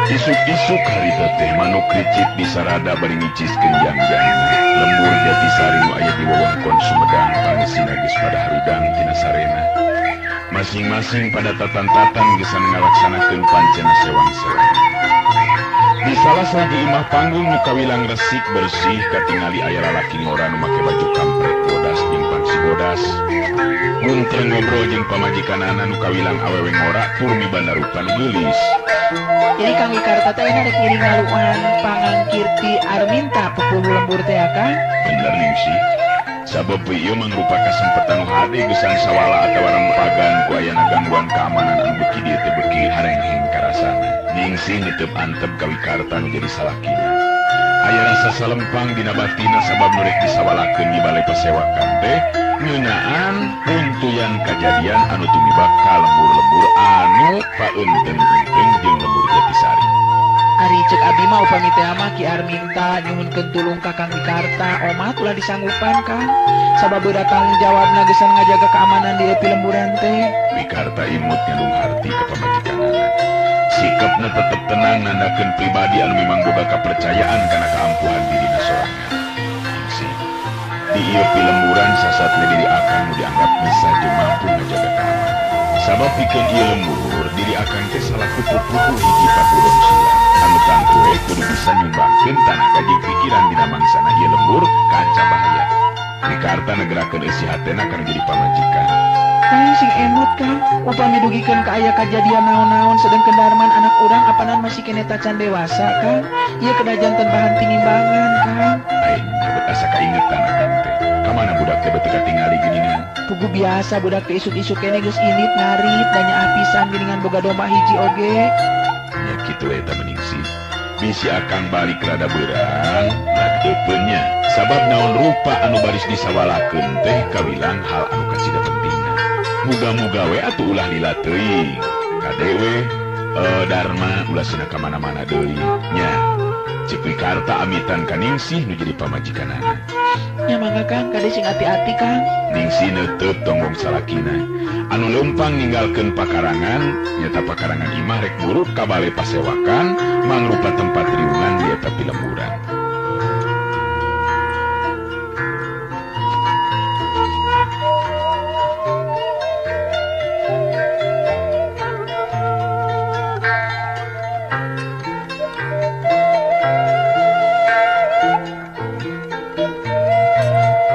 Isuk-isuk harita teh manuk ricip di sarada bari ngiciskeun jangjangna. Lembur Jatisari nu aya di wewengkon Sumedang pangesina geus pada harudang tina sarena. Masing-masing pada tatan-tatan geus ngalaksanakeun pancena sewang-sewang. Di salah sahiji imah panggung nu kawilang resik bersih katingali aya lalaki ngora nu make baju kampret bodas jeung pangsi bodas. Muntreng ngobrol jeung pamajikanana nu kawilang awewe ngora tur mibandarupa nu geulis. Jadi Kang Wikarta teh rek ngiring ngaluan pangangkir ti Arminta pupuhu lembur teh Kang. Bener Ningsih. Sabab ieu mangrupa kasempetan nu hade gesan sawala atawa rempagan ku ayana gangguan keamanan anu beuki dieu teh beuki harengheng karasana. Ningsih niteup antep ka Wikarta nu jadi salakina. Aya rasa salempang dina batina sabab nu rek disawalakeun di bale pasewakan teh ngeunaan runtuyan kajadian anu tumibak ka lembur-lembur anu paeunteung-eunteung jeung lembur Jatisari. Ari ceuk abi mah upami teh mah Ki Arminta nyuhunkeun tulung ka Kang Wikarta omat ulah disanggupan Kang. Sabab beuda tanggung jawabna geusan ngajaga keamanan di epi lemburan teh. Wikarta imut nyalung harti ka pamajikanana. Sikapna tetep tenang nandakeun pribadi anu memang boga kapercayaan kana kaampuhan dirina sorangan. Ningsih, di ieu pilemburan sasatna diri akang nu dianggap bisa jeung mampu ngajaga keamanan. Sabab pikeun ieu lembur, diri akang teh salaku pupuhu hiji paguron silat. Anu tangtu we kudu bisa nyumbangkeun tanaga jeung pikiran dina mangsana ieu lembur kaancam bahaya. Wikarta negerakeun eusi hatena kana jadi pamajikan. Tang sing emut Kang, upami dugikeun ka aya kajadian naon-naon sedengkeun Darman anak urang apanan masih keneh tacan dewasa Kang. Ieu kedah janten bahan tinimbangan Kang. Aing nyebut asa kaingetan akang teh. Kamana budak teh beuteung katingali geuningan? Pugu biasa budak teh isuk-isuk keneh geus init ngarit banyak apisan geuningan boga domba hiji oge. Nya kitu eta Meningsih. Bisi akang balik rada beurang, lagdeupeun nya. Sabab naon rupa anu baris disawalakeun teh kawilang hal anu kasida pentingna. Muga-muga we atuh ulah lila teuing. Kade we Dharma ulah sina ka mana-mana deui nya. Ceuk Wikarta amitan ka Ningsih nu jadi pamajikanana. Nya mangga Kang, kade sing ati-ati Kang. Ningsih neuteup tonggong salakina. Anu leumpang ninggalkeun pakarangan, nyata pakarangan imah rek buruk ka bale pasewakan, mangrupa tempat riungan di eta pilemburan.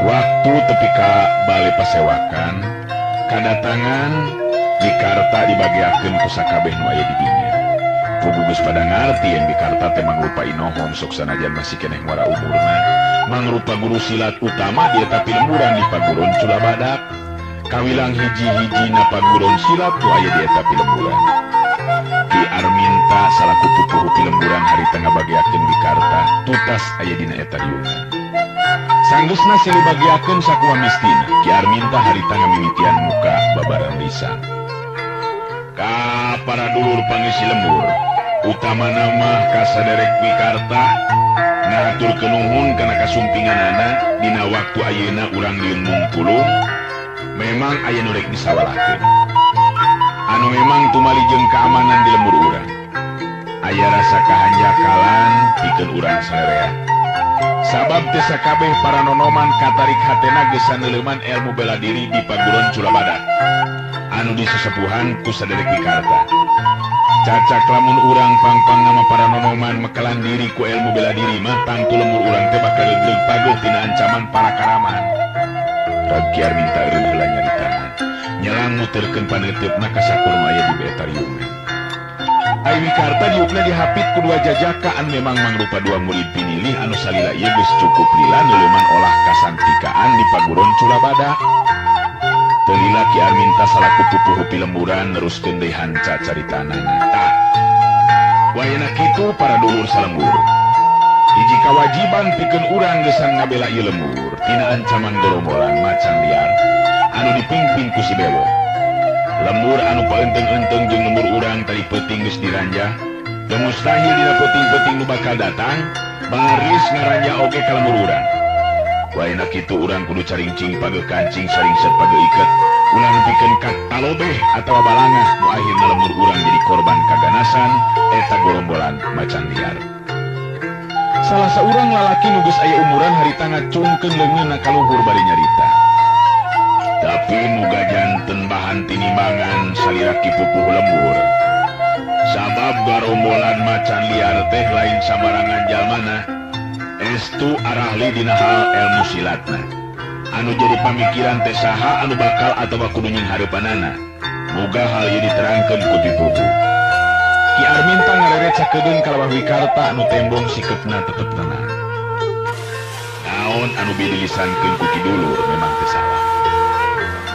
Waktu tepi ka bale pasewakan, kadatangan Wikarta dibagiakeun ku sakabeh nu aya di dinya. Pugu geus pada ngarti yen Wikarta teh mangrupa inohong sok sanajan masih keneh ngora umurna. Mangrupa guru silat utama di eta pilemburan di paguron Culabadak. Kawilang hiji-hijina paguron silat nu aya di eta pilemburan. Ki Arminta salaku pupuhu pilemburan harita ngabagiakeun Wikarta tutas aya dina eta riungan. Sanggeusna silih bagiakeun sakumaha mistina, Ki Arminta harita ngamimitian muka babarang lisan. Ka para dulur pangisi lembur, utamana mah ka saderek Wikarta ngahaturkeun nuhun kana kasumpinganana dina waktu ayeuna urang liun mungpulung, memang aya nu rek disawalakeun. Anu memang tumali jeung keamanan di lembur urang. Aya rasa kahanjakalan pikeun urang sarerea. Sabab teh sakabeh para nonoman katarik hatena geus saneuleman ilmu bela diri di paguron Culabadak anu disesepuhan ku saderek Wikarta. Cacak lamun urang pangpang nama para nonoman mekalan diri ku ilmu bela diri mah tangtu lemur urang teh bakal legleg paguh tina ancaman para karaman. Ki Arminta eureun heula nyaritana. Nyelang muterkeun paneuteup ka sakur nu aya di beta riungan. Ai Wikarta diukna dihapit ku dua jajaka anu memang mangrupa dua murid pinilih anu salila ieu geus cukup lila neuleuman olah kasantikaan di paguron Culabadak. Teu lila Ki Arminta salaku pupuhu pilemburan neruskeun deui hanca caritanana. Tah, wayahna kitu para dulur salembur. Hiji kawajiban pikeun urang geus ngabela ieu lembur tina ancaman gerombolan macan liar anu dipingping ku si Bewok. Lembur anu paeunteng-eunteng jeung lembur urang tadi peuting geus diranjah, Teu mustahil dina peuting-peuting nu bakal datang baris ngaranja oge ka lembur urang. Waena kitu urang kudu caringcing pageuh kancing saringset pageuh iket. Ulah nepikeun ka talobeh atawa balangah nu akhirna lembur urang jadi korban kaganasan eta gorombolan macan liar. Salah saurang lalaki nu geus aya umuran harita ngacungkeun leungeunna ka luhur bari nyarita. Tapi nu gajanten bahan tinimbangan salira Ki Pupuh lembur. Sabab garombolan macan liar teh lain sambarangan jalmana. Estu arahli dina hal ilmu silatna. Anu jadi pamikiran teh saha anu bakal atawa kudu nyinghareupanana. Muga hal ieu diterangkeun ku Ki Pupuh. Ki Arminta ngareret sakedeung ka lawah Wikarta anu tembong sikepna tetep tenang. Naon anu dilisankeun ku Ki Dulur memang teu salah.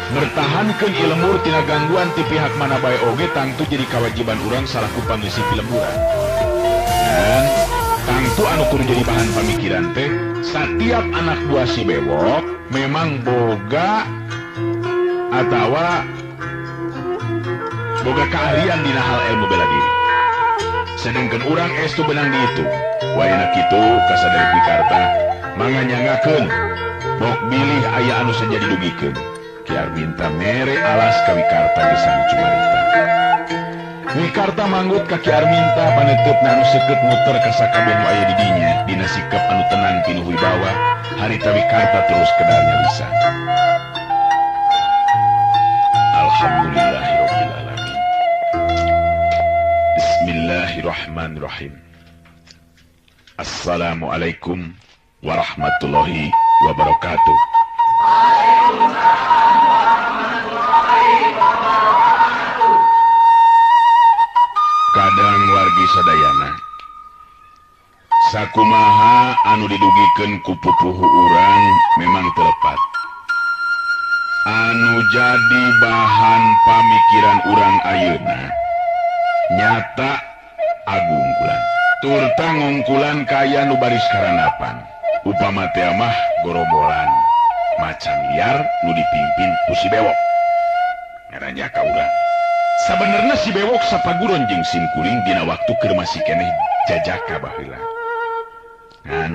Mertahankeun ieu lembur tina gangguan ti pihak mana bae oge tangtu jadi kawajiban urang salaku pangeusi pilemburan. Dan tangtu anu kudu jadi bahan pamikiran teh satiap anak buah si Bewok memang boga atawa boga keahlian dina hal ilmu bela diri. Sedangkan urang estu benang di itu. Waena kitu kasadar Wikarta manganyangakeun bok bilih aya anu saja didugikeun. Ki Arminta mere alas ka Wikarta geus cumarita. Wikarta manggut ka Ki Arminta paneuteup anu seukeut muter ka sakabeh nu aya di dinya dina sikep anu tenang pinuh wibawa. Harita Wikarta terus kedarnya bisa. Alhamdulillahirabbil alamin. Bismillahirrahmanirrahim. Assalamualaikum warahmatullahi wabarakatuh. Waalaikumsalam warahmatullahi wabarakatuh. Kadang wargi sadayana, sakumaha anu didugikeun ku pupuhu urang memang telepat. Anu jadi bahan pamikiran urang ayeuna nyata agungkulan. Turta ngungkulan kaya nu baris karanapan. Upama teh mah gorombolan macan liar nu dipimpin ku si Bewok. Ngaranya ka urang. Sabenerna si Bewok sapaguron jeung simkuring dina waktu keur masih keneh jajaka baheula. Ngan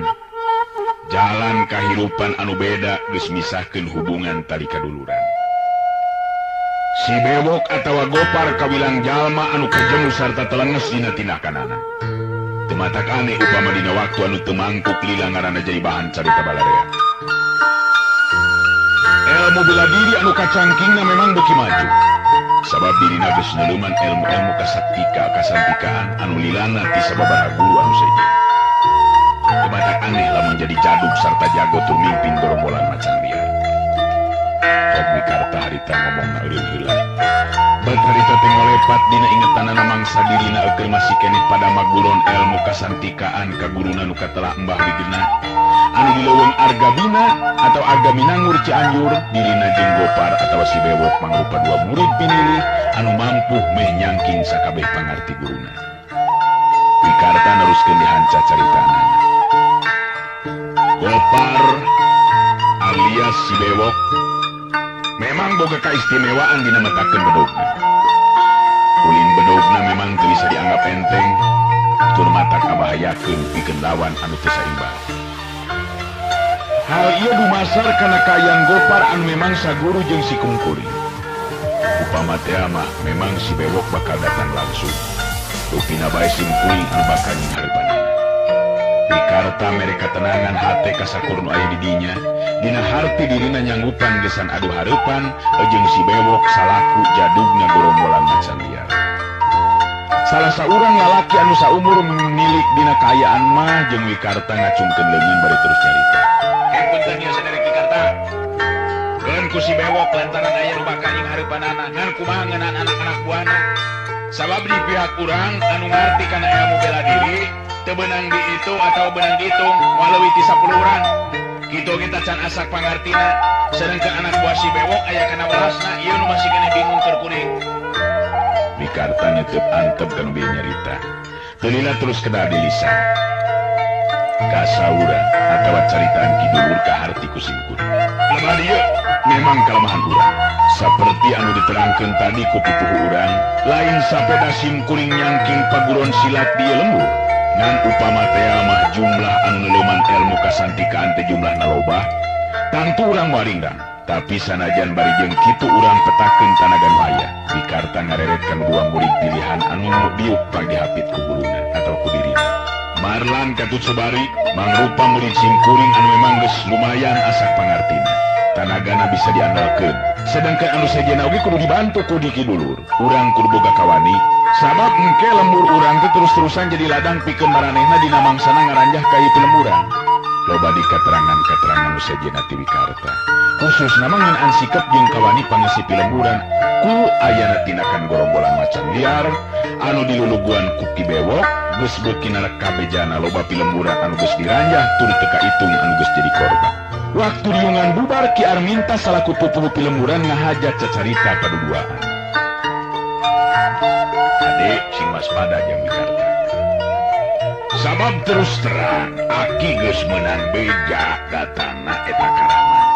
jalan kahirupan anu beda geus misahkeun hubungan tali kaduluran. Si Bewok atawa Gopar kawilang jalma anu kajemu sarta telenges dina tindakanana. Teu matak aneh upama dina waktu anu teu mangkuk lila ngaranna jadi bahan carita balarea. Ilmu bela diri anu kacangkingna memang beuki maju. Sabab dirina geus neuleuman ilmu-ilmu kasaktika kasantikaan anu lilana ti sababaraha guru anu sejen. Teu matak aneh lamun jadi jadug sarta jago tur mimpin gorombolan macan liar. Tok Wikarta harita ngomongna eureun heula. Bat harita teh ngolepat dina ingetanana mangsa dirina eukeun masih keneh pada maguron ilmu kasantikaan ka guruna nu katelah Mbah Wigena anu di leuweung Argabina atau Argaminangur Cianjur dirina jeung Gopar atawa si Bewok mangrupa dua murid pinilih anu mampu meh nyangking sakabeh pangarti guruna. Wikarta neruskeun dihanca caritana. Gopar alias si Bewok memang boga kaistimewaan dina metakeun bedogna. Ulin bedogna memang teu bisa dianggap enteng, tur matak kabahayakeun pikeun lawan anu teu saimbang. Hal ieu dumasar kana kaayaan Gopar anu memang saguru jeung si kungkuring. Upama teh mah memang si Bewok bakal datang langsung. Rupina bae simkuring anu bakal nyinghareupanana. Wikarta mere katenangan hate ka sakur nu aya di dinya. Dina harti dirina nyanggupan gesan adu hareupan jeung si Bewok salaku jadugna gorombolan macan liar. Salah saurang lalaki anu saumur milik dina kaayaan mah jeung Wikarta ngacungkeun leungeun bari terus nyarita. Punten ieu saderek Wikarta. Keun ku si Bewok lantaran aya nu bakal nyinghhareupanana ngan kumaha ngeunaan anak-anak buahna. Sabab di pihak urang anu ngarti kana ilmu bela diri teu beunang dihitung atau beunang dihitung moal leuwih ti 10 urang. Kitu kita can asak pangartina, sedangkan anak buah si Bewok aya kana welasna, ieu nu masih keneh bingung keur kuring. Wikarta nyetep antep kana bieu nyarita. Teu lila terus kedah di lisan. Kasaura atawa caritaan Ki Dulur kaharti ku simkuring. Lebah dieu, Memang kelemahan urang. Seperti anu diterangkeun tadi ku pupuhu urang, lain sapeda simkuring nyangking paguron silat di lembur. Ngan upama tea mah jumlah anu neuleman ilmu kasantikaan teh jumlahna loba, tangtu urang waringdang. Tapi sanajan bari jeung kitu urang petakeun tanaga nu aya. Wikarta ngareretkeun dua murid pilihan anu diuk pagihapit ku guruna atau ku dirina. Marlan katut Sobari mangrupa murid simkuring anu memang geus lumayan asak pangartina. Tanagana bisa diandalkeun. Sedangkan anu sejenna oge kudu dibantu ku Ki Dulur. Urang kudu boga kawani sabab engke lembur urang teh terus-terusan jadi ladang pikeun maranehna dina mangsana ngaranjah ka ieu lemburan. Loba di keterangan-keterangan nu sejenna ti Wikarta. Khususna mah ngeunaan sikep jeung kawani pangisi pilemburan ku ayana tinakan gorombolan macan liar anu diluluguan ku Ki Bewok geus beuki nareka bejana loba pilemburan anu geus diranjah tur teu kaitung anu geus jadi korban. Waktu riungan bubar Ki Arminta salaku pupuhu pilemburan ngahaja cacarita paduduaan. Ade sing waspada jeung Wikarta. Sabab terus terang aki geus meunang beja datangna eta karaman.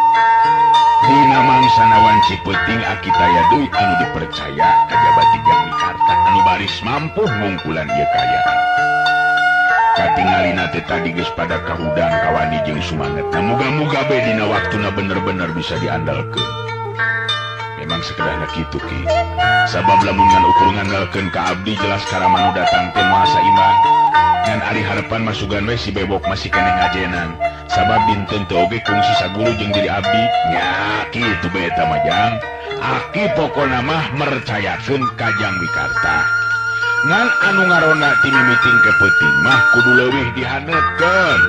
Dina mangsana wanci peuting aki taya deui anu dipercaya kajaba ti Jang Wikarta anu baris mampu ngungkulan ieu kaayaan. Katingalina teh tadi geus pada kahudang kawani jeung sumangetna. Muga-muga be dina waktuna bener-bener bisa diandalkeun. Memang sekedahna kitu Ki. Sabab lamun ngan ukur ngandalkeun ka abdi jelas karaman nu datang teh moal saimbang. Ngan ari harapan masugan we si Bewok masih keneh ngajenan. Sabab dinten teu oge kungsi saguru jeung diri abdi. Nya kitu bae eta mah Jang. Aki pokona mah mercayakeun ka Jang Wikarta. Ngan anu ngarona ti mimiting ke peuting mah kudu leuwih dihaneutkeun.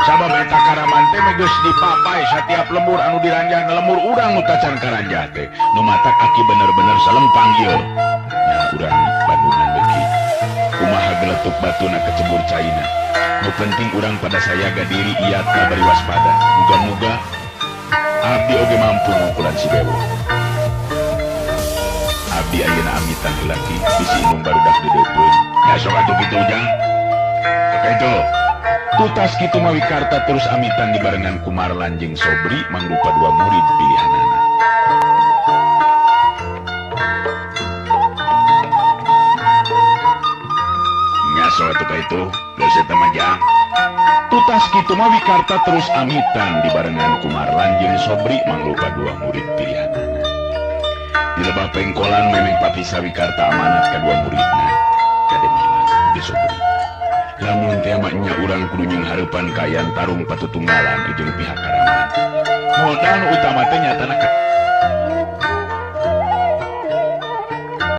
Sabab eta karaman teh geus dipapai satiap lembur anu diranjah lembur urang nu tacan karanjah teh. Nu matak aki bener-bener salempang ieu. Nya urang Bandungan beuki. Kumaha geletuk batuna kecebur caina. Nu penting urang pada sayaga diri iat bari waspada. Muga-muga abdi oge mampu ngungkulan si Bewok. Abdi ayeuna amitan heula Ki, bisi indung barudak deudeupeun. Ya sok atuh kitu Ujang. Sok itu. Tutas kitu mah Wikarta terus amitan dibarengan ku Marlan jeung Sobri mangrupa dua murid pilihanana. Nya sok atuh ka itu, geus eta mah Jang. Tutas kitu mah Wikarta terus amitan dibarengan ku Marlan jeung Sobri mangrupa dua murid pilihanana. Di lebah pengkolan memeng papisa Wikarta amanat kedua muridna, kade Marlan jeung Sobri. Lamun teh mah nya urang kudu nyieun hareupan kaayaan tarung patutunggalan jeung pihak karaman. Modal utama teh nyatana